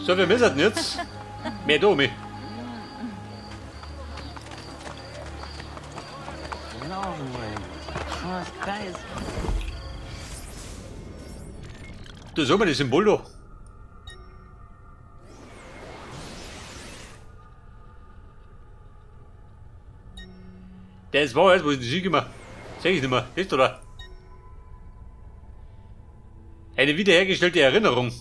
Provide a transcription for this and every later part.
So, wir müssen jetzt. Mehr da, mehr. Du, sag mal das Symbol da. Das war jetzt, wo ich nicht gemacht. Sag ich nicht mehr. Ist oder? Eine wiederhergestellte Erinnerung.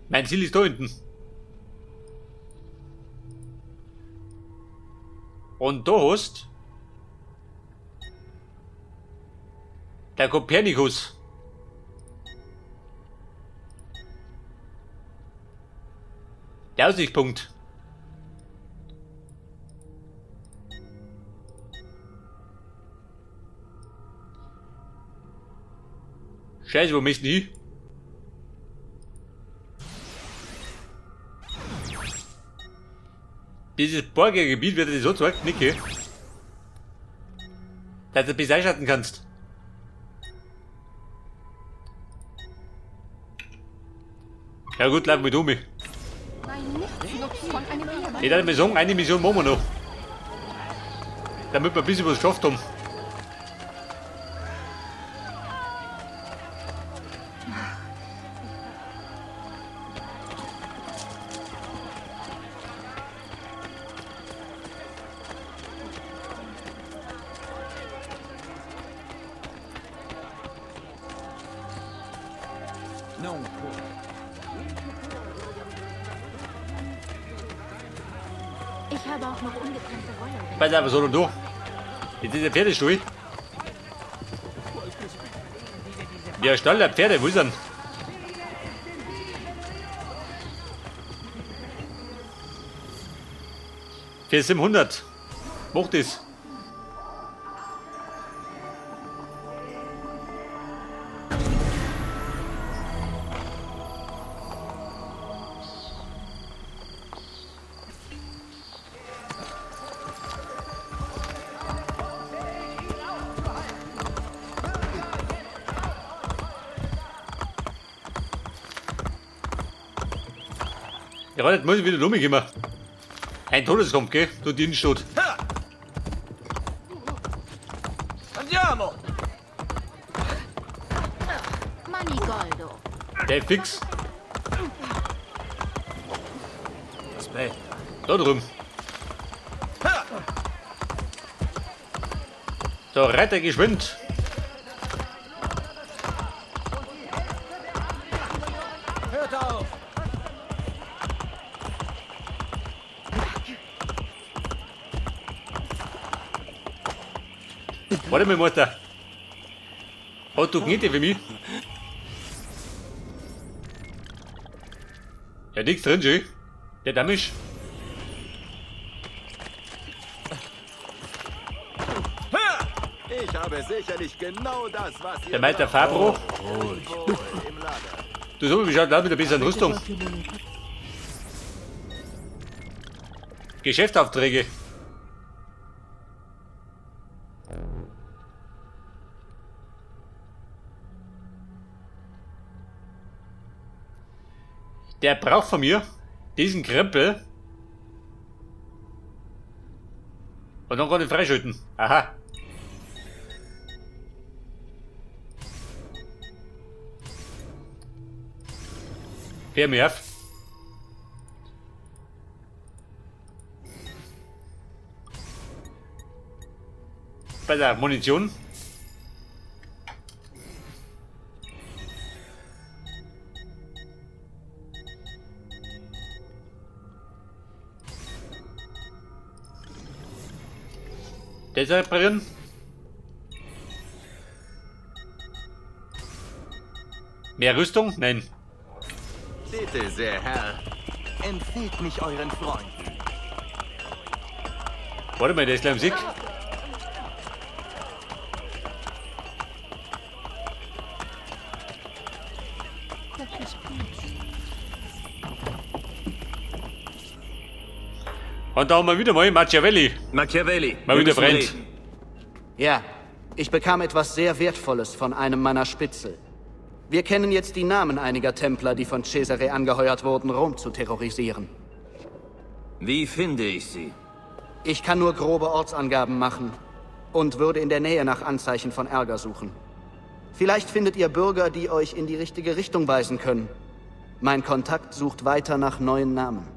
Mein Ziel ist da hinten. Und da hast der Kopernikus. Der Aussichtspunkt. Scheiße, wo möchten die? Dieses Borgia-Gebiet wird dir so zeigt, Nicke. Dass du bis einschalten kannst. Ja gut, lauf mit um. Ich werde mir sagen, eine Mission machen wir noch. Damit wir ein bisschen was geschafft haben. Ich habe auch noch ungetrennte Wolle. Pass auf, was soll denn da? Jetzt ist der Pferdestuhl. Der Stall der Pferde, wo ist er denn? Für 700. Mach das. Ja, warte, jetzt muss ich wieder rumgehen. Ein Todeskampf, gell? Du die Innenstadt. Andiamo! Manigoldo. Der fix. Aspetta. Da drüben. So, Reiter geschwind. Hört auf! Warte mal, Mutter. Hat du Knete für mich? Ja, nichts drin, schön. Der Damisch. Ich habe sicherlich genau das, was ihr Der Meister Fabro. im Lager. Du sag mal, wie schaut das mit ein bisschen Rüstung? Geschäftsaufträge. Der braucht von mir diesen Krempel. Und dann kann ich freischalten. Aha. Hör mir auf. Bei der Munition. Das reparieren. Mehr Rüstung? Nein. Bitte sehr, Herr. Empfehlt mich euren Freunden. Warte mal, der ist gleich am Sieg. Und da haben wir wieder mal Machiavelli. Machiavelli. Mal wir wieder müssen Freund. reden. Ja, Ich bekam etwas sehr Wertvolles von einem meiner Spitzel. Wir kennen jetzt die Namen einiger Templer, die von Cesare angeheuert wurden, Rom zu terrorisieren. Wie finde ich sie? Ich kann nur grobe Ortsangaben machen und würde in der Nähe nach Anzeichen von Ärger suchen. Vielleicht findet ihr Bürger, die euch in die richtige Richtung weisen können. Mein Kontakt sucht weiter nach neuen Namen.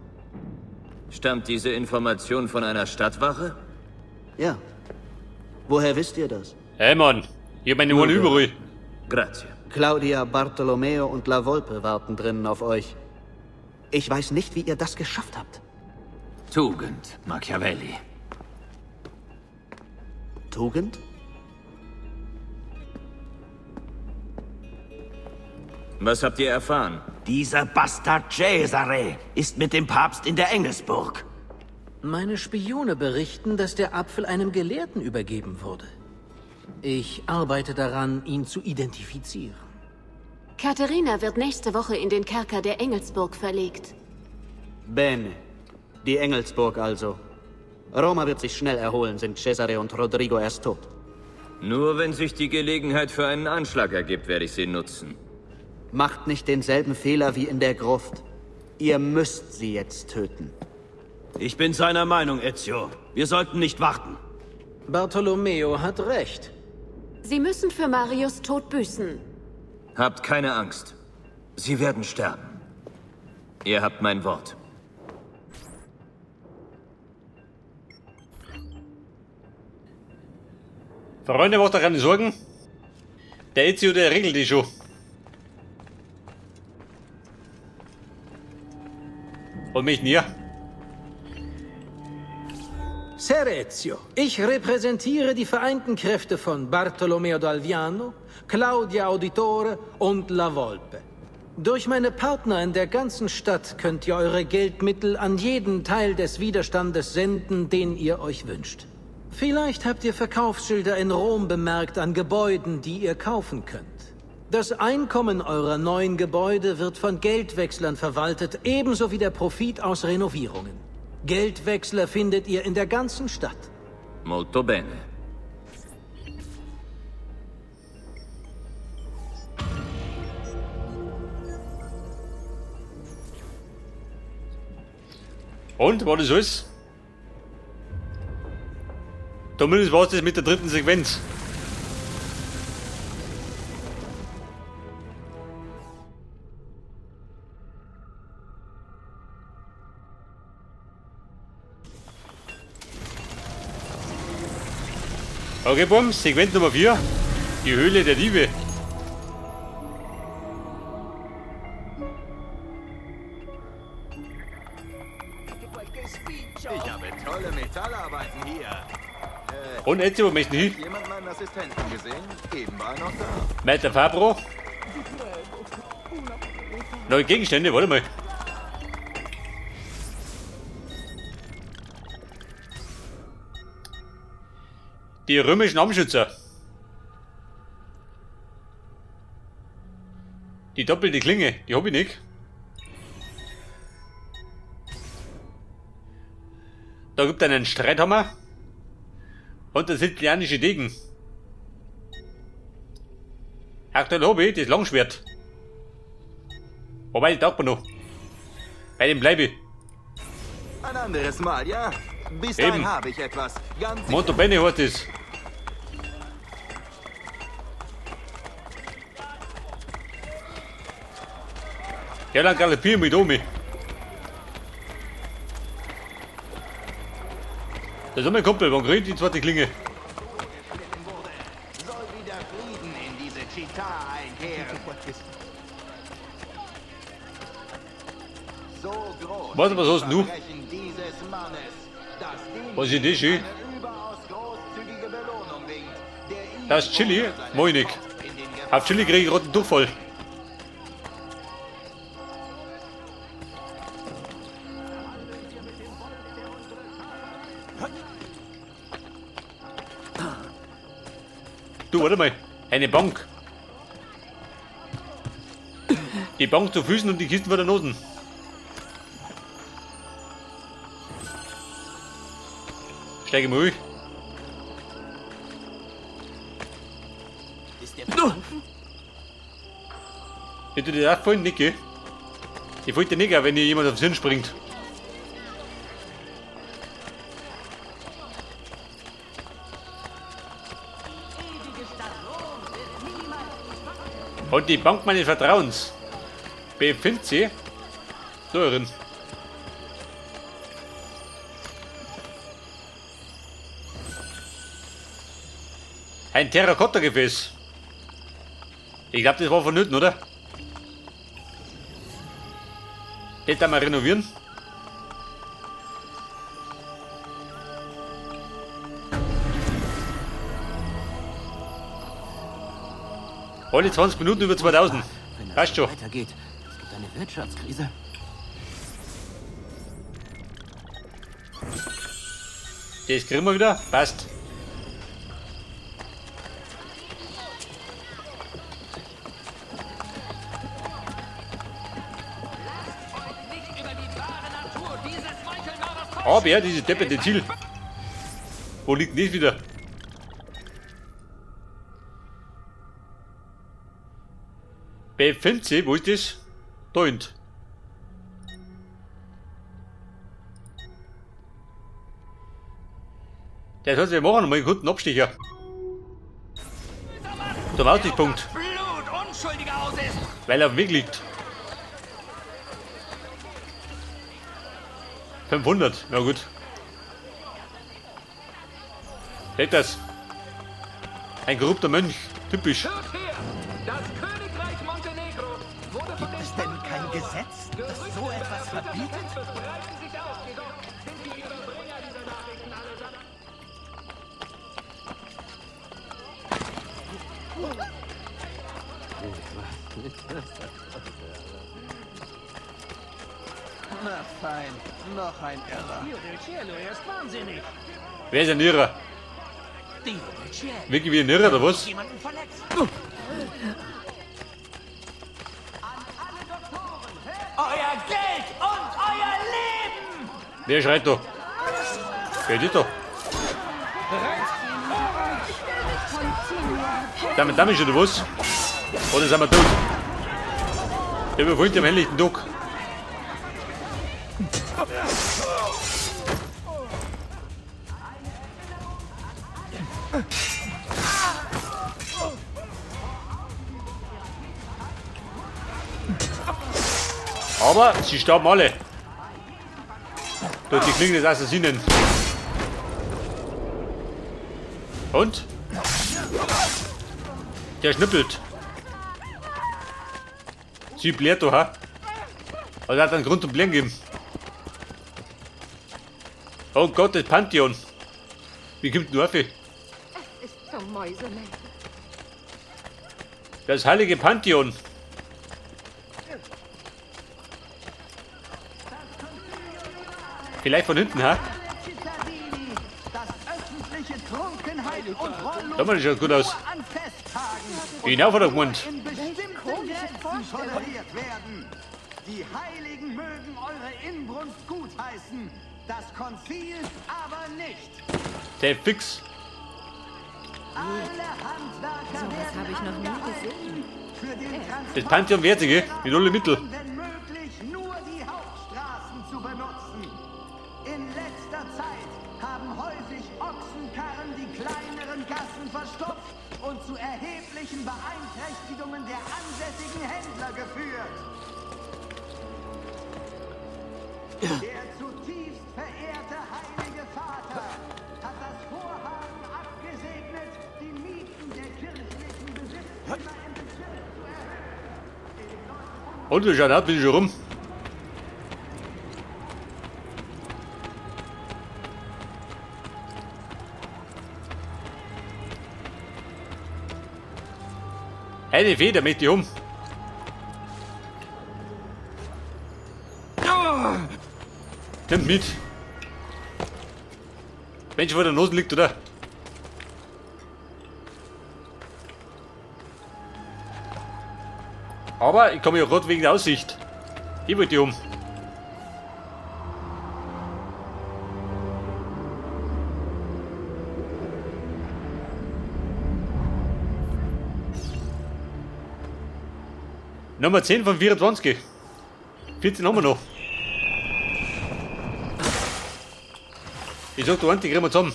Stammt diese Information von einer Stadtwache? Ja. Woher wisst ihr das? Hey Mann, ich hab meine Ohren überall. Grazie. Claudia, Bartolomeo und La Volpe warten drinnen auf euch. Ich weiß nicht, wie ihr das geschafft habt. Tugend, Machiavelli. Tugend? Was habt ihr erfahren? Dieser Bastard Cesare ist mit dem Papst in der Engelsburg. Meine Spione berichten, dass der Apfel einem Gelehrten übergeben wurde. Ich arbeite daran, ihn zu identifizieren. Katharina wird nächste Woche in den Kerker der Engelsburg verlegt. Bene. Die Engelsburg also. Roma wird sich schnell erholen, sind Cesare und Rodrigo erst tot. Nur wenn sich die Gelegenheit für einen Anschlag ergibt, werde ich sie nutzen. Macht nicht denselben Fehler wie in der Gruft. Ihr müsst sie jetzt töten. Ich bin seiner Meinung, Ezio. Wir sollten nicht warten. Bartolomeo hat recht. Sie müssen für Marius Tod büßen. Habt keine Angst. Sie werden sterben. Ihr habt mein Wort. Freunde, macht euch keine Sorgen. Der Ezio, der regelt die schon. Und mich nie. Ser Ezio, ich repräsentiere die vereinten Kräfte von Bartolomeo d'Alviano, Claudia Auditore und La Volpe. Durch meine Partner in der ganzen Stadt könnt ihr eure Geldmittel an jeden Teil des Widerstandes senden, den ihr euch wünscht. Vielleicht habt ihr Verkaufsschilder in Rom bemerkt an Gebäuden, die ihr kaufen könnt. Das Einkommen eurer neuen Gebäude wird von Geldwechslern verwaltet, ebenso wie der Profit aus Renovierungen. Geldwechsler findet ihr in der ganzen Stadt. Molto bene. Und, war das alles? Zumindest war es das mit der dritten Sequenz. Okay, Bums, Sequenz Nummer 4. Die Höhle der Diebe. Ich habe tolle Metallarbeiten hier. Und Ezio, wo möchten hin? Jemand meinen Assistenten gesehen? Eben war er noch da. Meister Fabro. Neue Gegenstände, warte mal. Die römischen Armschützer. Die doppelte Klinge, die hab ich nicht. Da gibt es einen Streithammer. Und der sizilianische Degen. Aktuell habe ich das Langschwert. Wobei, das taugt mir noch. Bei dem bleibe ich. Ein anderes Mal, ja? Bis dahin Eben. habe ich etwas. Ganz sicher. Molto bene heißt es. Ja, dann galoppieren mit um. Das ist mein Kumpel, wann kriegt die zweite Klinge? Soll wieder Frieden in diese Città einkehren. So groß Warte, was hast ist denn du? das Verbrechen dieses Mannes, dass dem Was ist das schön? eine überaus großzügige Belohnung winkt, der ihm Das ist Chili, oder seinen moin ich. Kopf in den Auf Chili kriege ich roten Durchfall. Du, warte mal. Eine Bank. Die Bank zu Füßen und die Kisten vor der Nosen. Steige mal durch. Wenn du dir das vorhin nicht, gell? Ich wollte nicht, wenn hier jemand aufs Hirn springt. Und die Bank meines Vertrauens befindet sich darin. Ein Terrakotta-Gefäß. Ich glaube, das war vonnöten, oder? Das da mal renovieren. Alle 20 Minuten über 2000. Wenn das Passt so schon. weitergeht, es gibt eine Wirtschaftskrise. Das kriegen wir wieder. Passt. Aber ja, dieses depperte Ziel. Wo liegt denn das wieder? Befindet sich, wo ist das? Da hinten. Der soll sich machen, mal einen guten Abstecher. Zum Aussichtspunkt. Weil er auf dem Weg liegt. 500, na gut. Seht das? Ein korrupter Mönch, typisch. Gibt es denn kein Gesetz, das so etwas verbietet? Na fein, noch ein Irrer. Dio del Cielo, er ist wahnsinnig. Wer ist ein Irrer? Dio del Cielo. Wirklich wie ein Irrer oder was? Jemanden verletzt. Euer Geld und euer Leben! Wer schreit da? Wer ist da? Sind wir damit schon oder was? Oder sind wir tot? Der überfällt am helllichten Tag. Aber sie starben alle. Durch die Klingen des Assassinen. Und? Der schnippelt. Sie blärt doch, ha? Also hat einen Grund zum Blären gegeben. Oh Gott, das Pantheon. Wie kommt denn auf? Es ist zum Mäusemelken. Das heilige Pantheon. Vielleicht von hinten, ha? Cittadini, dass öffentliche Trunkenheit und Wollust Da mal, schaut gut aus. nur an Festtagen Genau vor der Mund. in bestimmten Grenzen toleriert werden. Die Heiligen mögen eure Inbrunst gutheißen, das Konzil aber nicht. Der fix. Alle Handwerker Sowas werden habe ich noch nie gesehen. für den Transport Das Pantheon wehrt sich, gell? Mit allen Mitteln. wenn möglich nur die Hauptstraßen zu benutzen. In letzter Zeit haben häufig Ochsenkarren die kleineren Gassen verstopft und zu erheblichen Beeinträchtigungen der ansässigen Händler geführt. Der zutiefst verehrte Heilige Vater hat das Vorhaben abgesegnet, die Mieten der kirchlichen Besitztümer im Bezirk zu erhöhen. Und wie schaut aus, bin ich schon rum. Eine Feder möchte ich um. Nimmt mit. Wenn schon vor der Nase liegt, oder? Aber ich komme ja gerade wegen der Aussicht. Ich wollte die um. Nummer 10 von 24. 14 haben wir noch. Ich sag, du, die kriegen wir zusammen.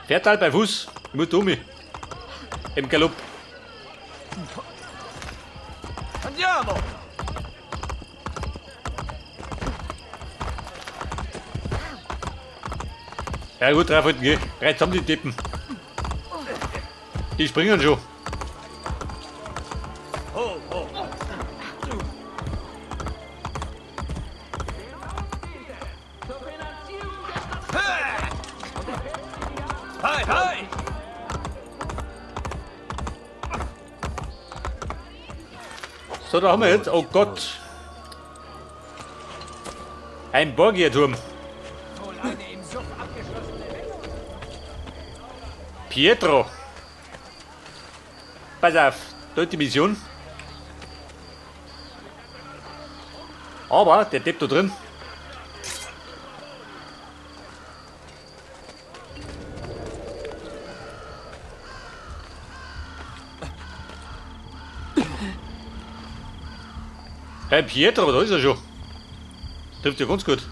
Fertal bei Fuß. Ich muss da um mich. Im Galopp. Andiamo! Ja gut, drei wollten gehen. Drei zusammen die Deppen. Die springen schon. Hi, hi! So, da haben wir jetzt. Oh Gott. Ein Borgia-Turm. Pietro. Pass auf, da ist die Mission. Aber der Depp da drin. Hey Pietro, da ist er schon. Trifft ja ganz gut.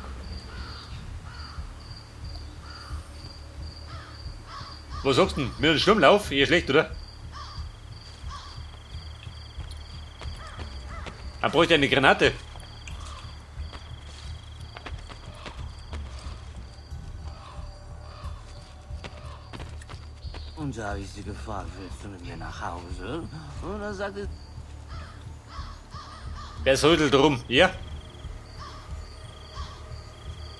Was sagst du denn? Mit einem Sturmlauf? Eher schlecht, oder? Dann bräuchte ich eine Granate. Und da habe ich sie gefragt, willst du mit mir nach Hause? Und dann sagte Wer soll drum? Ja?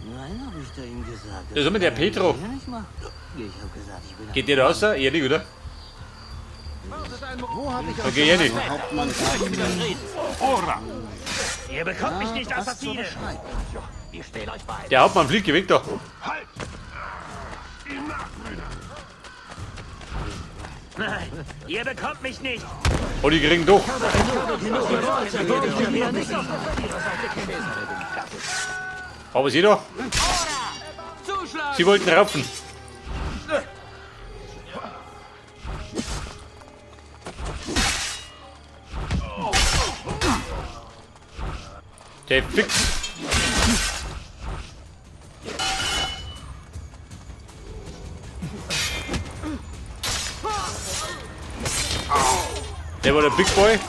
Nein, habe ich da ihm gesagt. Das ist immer der Petro. Ich habe gesagt, ich bin Geht der da raus? Eher nicht, oder? Okay, eher nicht. Ihr bekommt mich nicht, Assassine! Wir stehen euch bei. Der Hauptmann fliegt weg da. Nein, ihr bekommt mich nicht! Oh, die kriegen doch. Aber sie da? Sie wollten raufen. Der fix. Der war der Big Boy.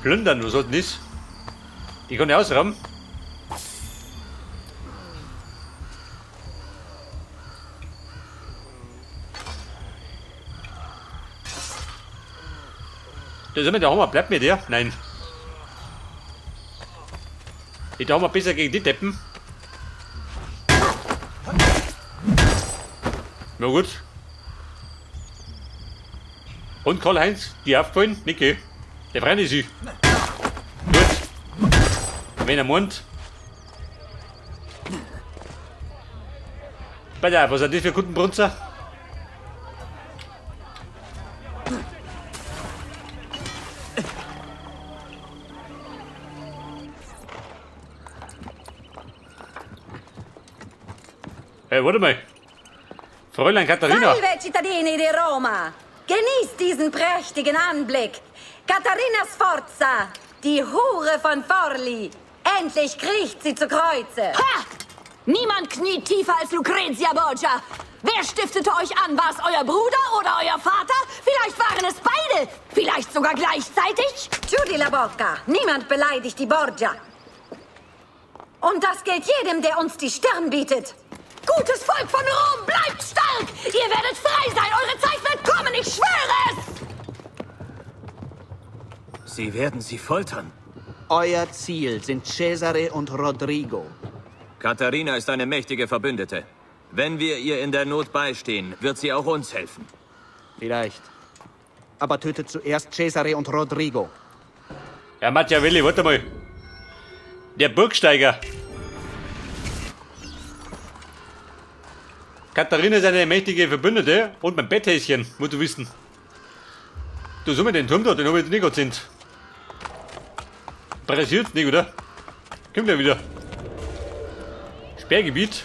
Plündern, was soll denn das? Die kann ich ausrauben. Das ist immer der Hammer. Bleibt mir der? Nein. Ich haben wir besser gegen die Deppen. Na gut. Und Karl-Heinz, die aufgefallen? Nicke. Der Freund ist sie. Gut. Wenn er meint. Pass auf, was sind das für Kundenbrunzer? Hey, warte mal. Fräulein Katharina. Salve, cittadini di Roma! Genießt diesen prächtigen Anblick! Katharina Sforza, die Hure von Forli! Endlich kriecht sie zu Kreuze! Ha! Niemand kniet tiefer als Lucrezia Borgia! Wer stiftete euch an? War es euer Bruder oder euer Vater? Vielleicht waren es beide! Vielleicht sogar gleichzeitig? Chiudi la bocca! Niemand beleidigt die Borgia! Und das gilt jedem, der uns die Stirn bietet! Gutes Volk von Rom, bleibt stark! Ihr werdet frei sein! Eure Zeit wird kommen, ich schwöre es! Sie werden sie foltern. Euer Ziel sind Cesare und Rodrigo. Katharina ist eine mächtige Verbündete. Wenn wir ihr in der Not beistehen, wird sie auch uns helfen. Vielleicht. Aber tötet zuerst Cesare und Rodrigo. Ja, Machiavelli, warte mal. Der Burgsteiger. Katharina ist eine mächtige Verbündete und mein Betthäschen, musst du wissen. Du, so mit den Turm da, den hab ich nicht gezähnt. Pressiert nicht, oder? Kommt ja wieder. Sperrgebiet.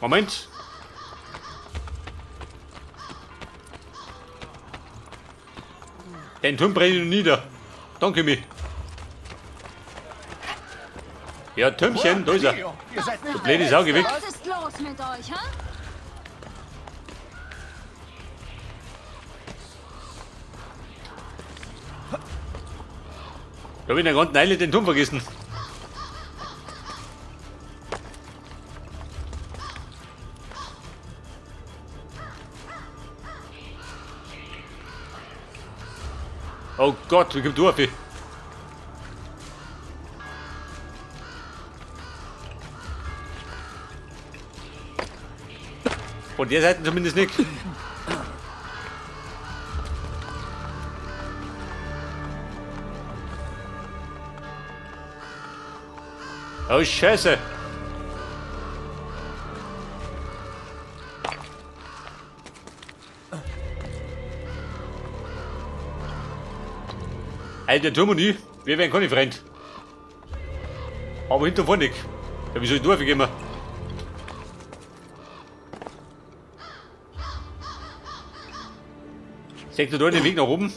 Moment. Den Turm brenne ich nieder. Danke mir. Ja, Türmchen, da ist er. Du blöde Sau, geh weg. Was ist los mit euch, hä? Da hab ich in der ganzen Eile den Turm vergessen. Oh Gott, wie kommt du auf? Von der Seite zumindest nicht. Oh Scheiße. Alter Turm und ich, wir wären keine Freund. Aber hinter vorne nicht. Ja, wie soll ich durchgehen? Seht ihr da den Weg nach oben?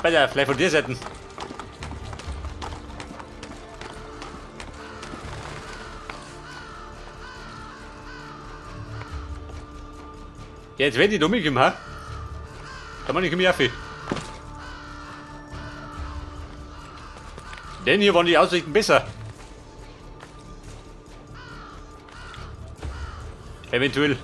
Alter, vielleicht von der Seite. Ja, jetzt werden die dumm gekommen, ha? Da man nicht mehr auf. Denn hier waren die Aussichten besser. Eventuell.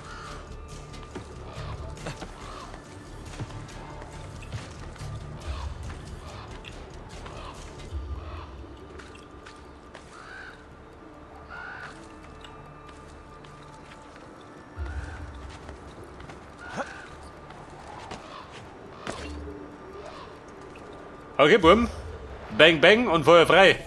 Okay, Buben. Bang, bang und Feuer frei.